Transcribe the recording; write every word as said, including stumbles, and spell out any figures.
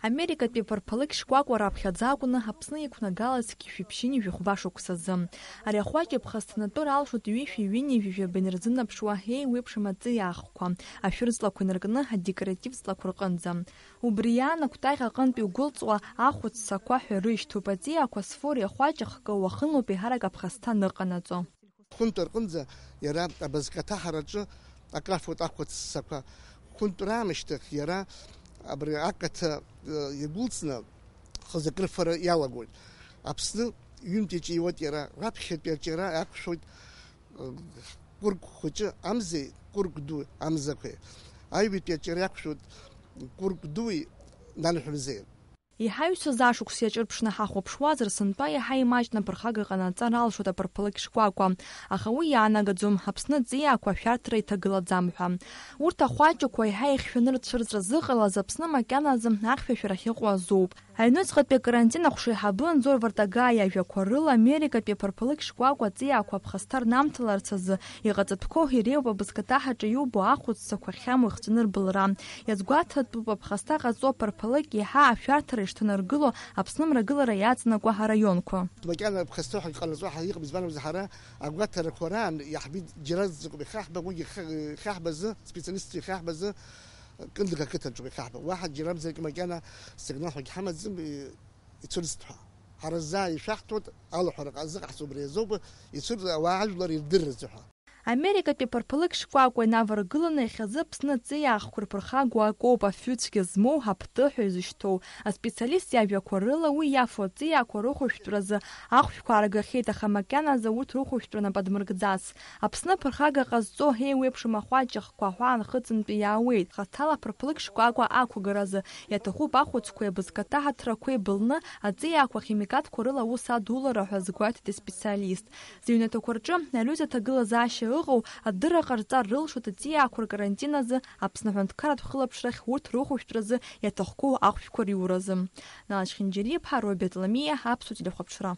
Америкатәи аԥарԥалыкь шкәакәа раԥхьаӡа акәны Аԥсны иқәнагалаз зқьи жәшәи ԥшьынҩажәи жәаба шықәсазы. Ари ахәаҷ иԥхасҭанатәы ралшоит ҩышәи ҩынҩажәи жәабаҩ рзынаԥшуа еиуеиԥшым аҵиаахқәа, ашәыр ҵлақәа инаркны адекоратив ҵлақәа рҟынӡа. Убри иаан акәтаӷь аҟынтә иугәылҵуа ахәыц цақәа ҳәа рышьҭоуп. Аҵиаақәа зфо ари ахәаҷ ахкы уахынлоуп еиҳарак аԥхасҭа аныҟанаҵо. Хәынтә рҟынӡа иара абызкаҭаҳараҿы акафоит ахәыц ссақәа. Хәынтә раамышьҭахь иара абри акаҭа, э, иагәылҵны хазы акрыфара иалагоит. Аԥсны ҩынтә иаҿиуеит иара, раԥхьатәи аҿиара иақәшәоит, э, кәырк хәыҷы амзеи кәырк ду амзақәеи. Аҩбатәи аҿиара иақәшәоит кәырк дуи нанҳәа мзеи. Иҳаҩсыз ашықәс иаҿырԥшны ҳахәаԥшуазар, сынтәа иаҳа имаҷны аԥырхага ҟанаҵар алшоит аԥырԥылык шкәакәа, аха уи иаанагаӡом Аԥсны аҵиаақәа ашәарҭара иҭагылаӡам ҳәа. Урҭ ахәаҷақәа еиҳа ихьшәаны рцәырҵра зыҟалаз Аԥсны макьаназы ахьшәашәара ахьыҟоу азоуп. Аҩныҵҟатәи акарантин ахәшеиҳабы Анзор Вартагаиа иажәақәа рыла, Америкатәи аԥырԥылык шкәакәа аҵиаақәа аԥхасҭа рнамҭаларц азы иҟаҵатәқәоу иреиуоуп абызкаҭаҳаҿы иубо ахәыццақәа ахьамоу ихҵәаны рбылра. Иазгәаҭатәуп аԥхасҭа ҟаҵо аԥырԥылык еиҳа ашәарҭара ишҭанаргыло Аԥсны мрагылара иаҵанакуа араионқәа. Макьана аԥхасҭа ҳәа иҟанаҵо ҳа иҟам, избан акәзар, ҳара агәаҭарақәа раан иаҳбеит џьара зыҟоуп ихаҳба, уигьы иха-, ихаҳбазы, специалистцәа ихаҳбазы, Кындык ақыҭаҿоуп ихаҳба. Уаҳа џьара мзаргьы макьана сигнал ҳәагьы ҳамаӡам, и-, ицәырҵт ҳәа. Ҳара заа ишәаҳҭоит, алаҳәара ҟазыҟаҳҵо убри азоуп, ицәырҵ ауаа ажәлар ирдырразы ҳәа. Америкатәи аԥырԥылык шкәакәа инаваргыланы иахьазы Аԥсны аҵиаахқәа рԥырхагоу акоуп афҩы цәгьа змоу, аԥҭы ҳәа изышьҭоу. Аспециалист иажәақәа рыла, уи иафо аҵиаақәа рыхәышәтәразы ахәшәқәа ааргахьеит, аха макьаназы урҭ рыхәышәтәра нап адмыргӡац. Аԥсны аԥырхага ҟазҵо еиуеиԥшым ахәаҷахқәа аҳәаанхыҵынтәи иаауеит. Хаҭала аԥырԥылык шкәакәа ақәыгаразы иаҭахуп ахәыцқәеи абызкаҭаҳаҭрақәеи былны, аҵиаақәа ахимикатқәа рыла аус адулара ҳәа азгәаҭеит аспециалист. Зыҩнаҭақәа рҿы аҩыза аҭагылазаашьа ыҟоу, адырра ҟарҵар рылшоит аҵиаақәа ркарантин азы Аԥсны аҳәынҭқарратә хылаԥшрахь урҭ рыхәышәтәразы иаҭахқәоу ахәшәқәа риуразы. Нала Чхинџьариа-иԥҳа, Роберт Ламиа, Аԥсуа телехәаԥшра.